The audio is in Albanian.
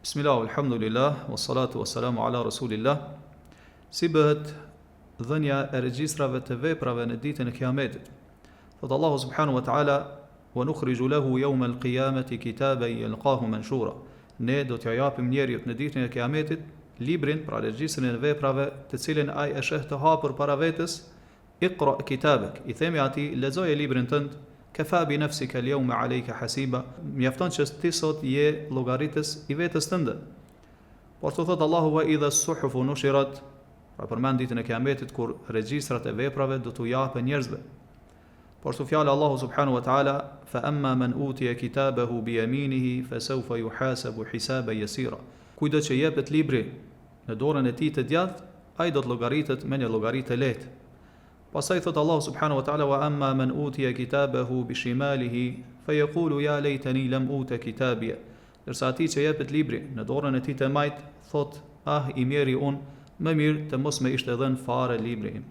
Bismillah, alhamdulillah, wa salatu wa salamu ala rasulillah. Si bëhet dhënia e regjistrave të veprave në ditën e Kiametit? Thot Allahu subhanahu wa taala wa nukhriju lahu yawm al-qiyamati kitaban yalqahu manshura. Ne do t'ia japim njeriut në ditën e Kiametit librin, pra regjistrin e veprave, të cilin ai e sheh të hapur para vetes, Iqra kitabek, i themi atij, lexoje librin tënd, Kefa bi nefsike el-jeume alejke hasiba, mjafton që ti sot je llogaritës i vetes tënde. Po ashtu thotë Allahu wa idha as-suhufu nushirat, pra përmend ditën e Kiametit kur regjistrat e veprave do t'u japen njerëzve. Po ashtu fjala Allahu subhanahu wa taala fa amma man utiya kitabahu bi yaminihi fa sawfa yuhasabu hisaban yasira. Kujtdo që jepet libri në dorën e tij të djathtë, ai do të llogaritet me një llogari të lehtë. Pastaj thotë Allahu subhanahu wa taala wa amma man utiya kitabahu bi shimalihi fa yaqulu ya laytani lam uta kitabiya. Ndërsa atij që jepet libri në dorën e tij të majtë, thotë ah i mjeri unë, më mirë të mos më ishte dhënë fare libri im.